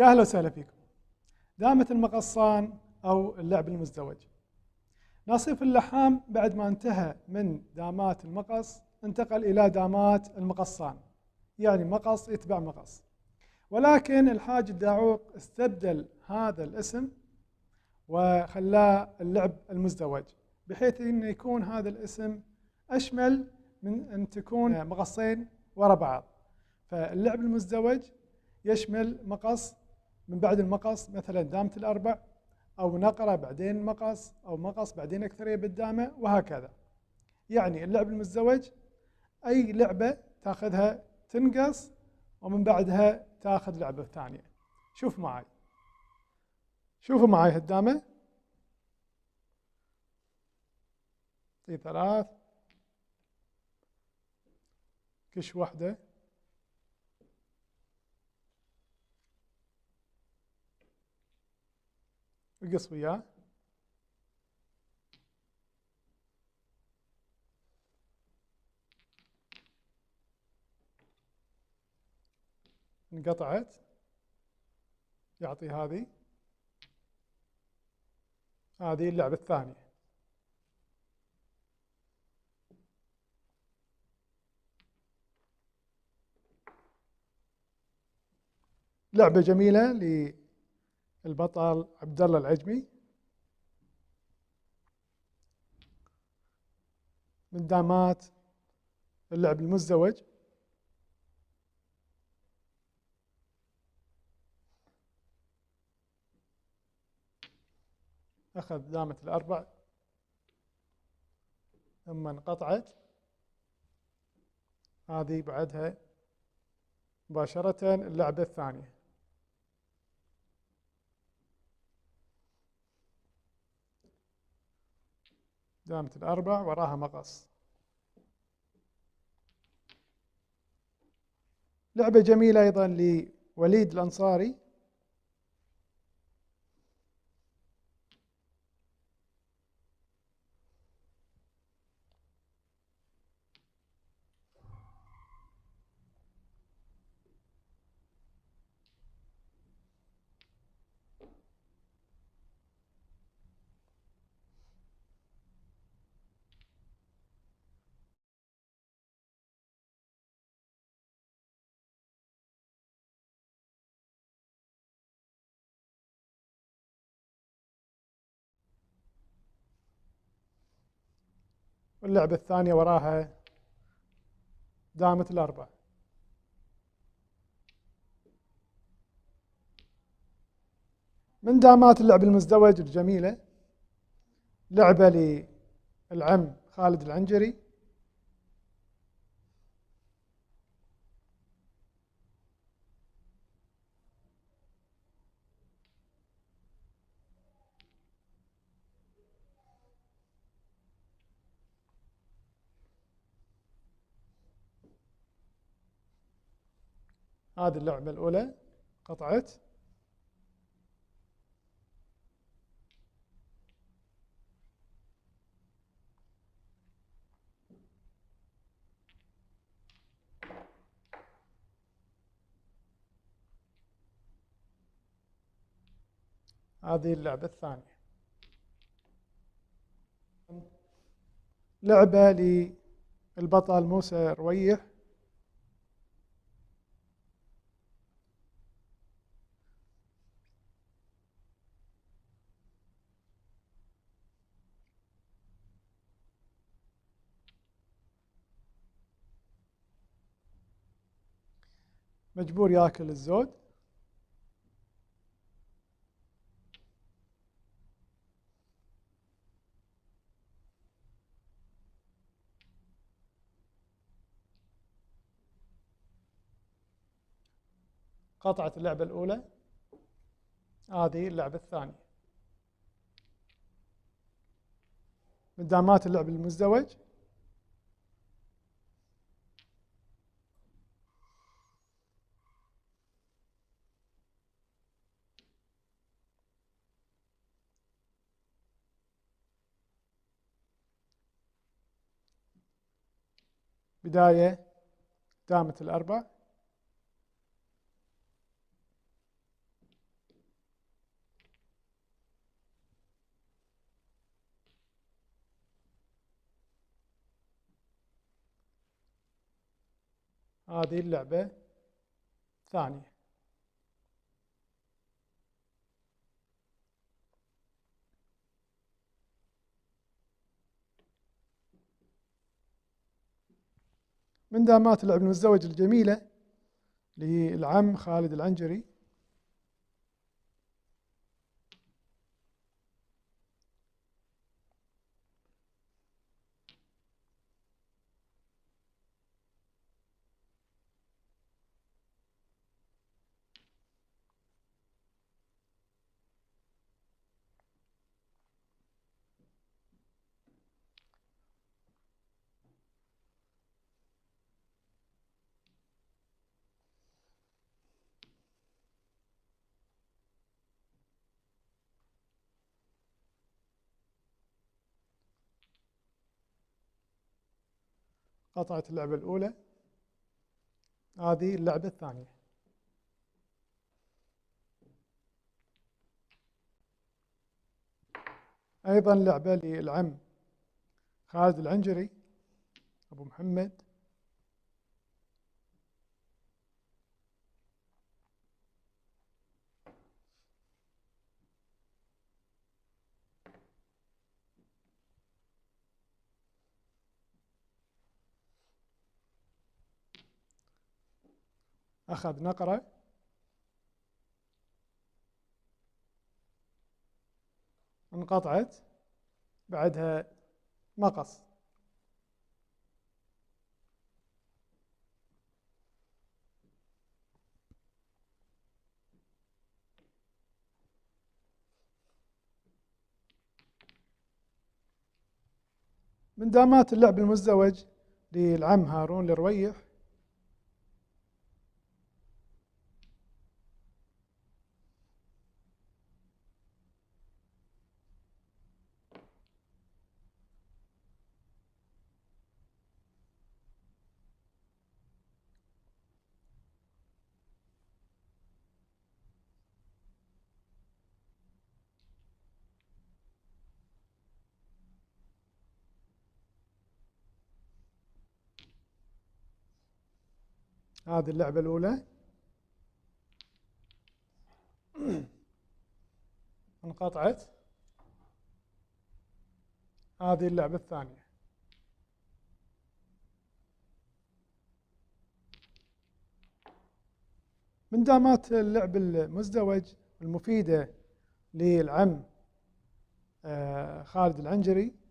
يا أهلا وسهلا فيكم. دامة المقصان أو اللعب المزدوج. ناصيف اللحام بعد ما انتهى من دامات المقص انتقل إلى دامات المقصان، يعني مقص يتبع مقص، ولكن الحاج الداعوق استبدل هذا الاسم وخلاه اللعب المزدوج، بحيث أن يكون هذا الاسم أشمل من أن تكون مقصين ورا بعض. فاللعب المزدوج يشمل مقص من بعد المقص، مثلا دامة الأربع، أو نقرة بعدين مقص، أو مقص بعدين أكثرية بالدامة، وهكذا. يعني اللعب المزدوج أي لعبة تاخذها تنقص ومن بعدها تاخذ لعبة ثانية. شوف معي، شوفوا معي هالدامة، طيب 3 كش واحدة، وقص وياه، انقطعت، يعطي هذه اللعبة الثانية. لعبة جميلة للبطل عبد الله العجمي من دامات اللعب المزدوج. أخذ دامة الأربع ثم انقطعت، هذه بعدها مباشرة اللعبة الثانية. دامة الأربع وراها مقص. لعبة جميلة أيضا لوليد الأنصاري. واللعبة الثانية وراها دامة الأربع. من دامات اللعب المزدوج الجميلة لعبة للعم خالد العنجري. هذه اللعبة الأولى قطعت، هذه اللعبة الثانية. لعبة للبطل موسى رويح. مجبور ياكل الزود. قطعت اللعبة الأولى، هذه اللعبة الثانية. من دامات اللعب المزدوج. بداية دامة الأربع. هذه اللعبة الثانية. من دامات اللعب المزدوج الجميلة للعم خالد العنجري. قطعت اللعبة الأولى، هذه اللعبة الثانية. أيضا لعبة للعم خالد العنجري أبو محمد. أخذ نقرة، انقطعت، بعدها مقص. من دامات اللعب المزدوج للعم هارون الرويح. هذه اللعبة الأولى انقطعت، هذه اللعبة الثانية. من دامات اللعب المزدوج المفيدة للعم خالد العنجري.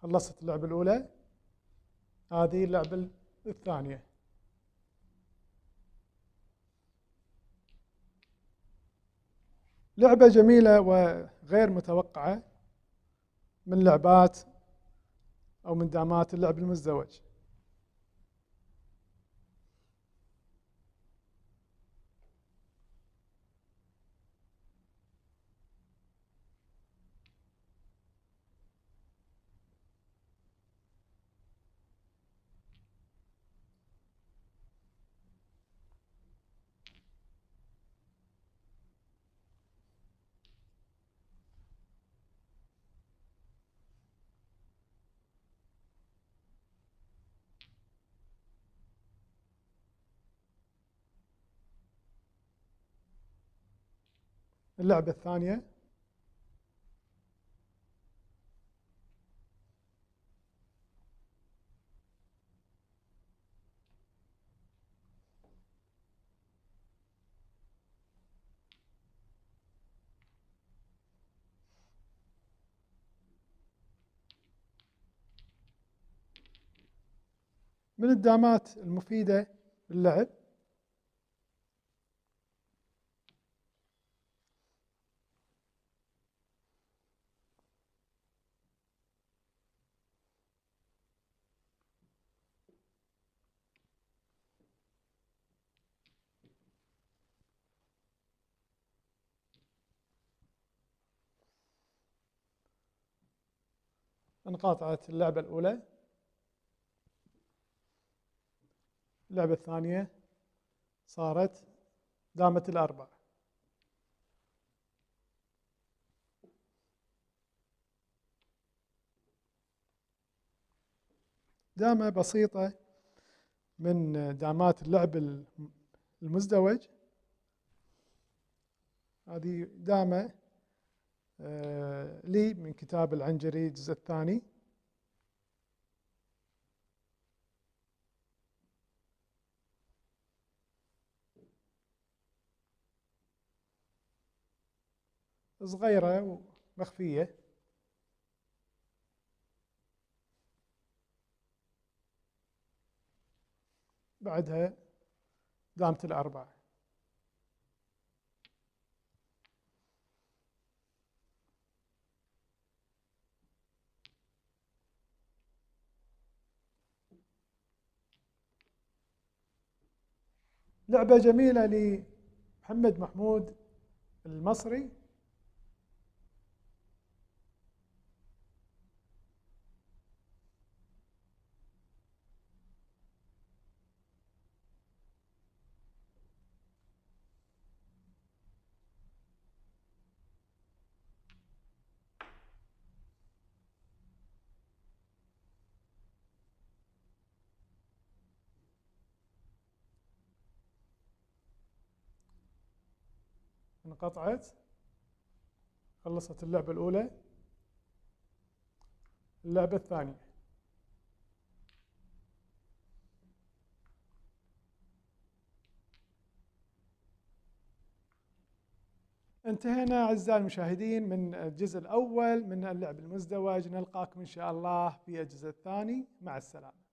خلصت اللعبة الأولى، هذه اللعبة الثانية. لعبة جميلة وغير متوقعة من لعبات أو من دامات اللعب المزدوج. اللعبة الثانية من الدامات المفيدة باللعب. انقطعت اللعبة الأولى. اللعبة الثانية صارت دامة الأربع. دامة بسيطة من دامات اللعب المزدوج. هذه دامة لي من كتاب العنجري الجزء الثاني. صغيرة ومخفية. بعدها دامة الأربعة. لعبة جميلة لمحمد محمود المصري. انقطعت، خلصت اللعبة الأولى. اللعبة الثانية. انتهينا أعزائي المشاهدين من الجزء الأول من اللعب المزدوج. نلقاكم إن شاء الله في الجزء الثاني. مع السلامة.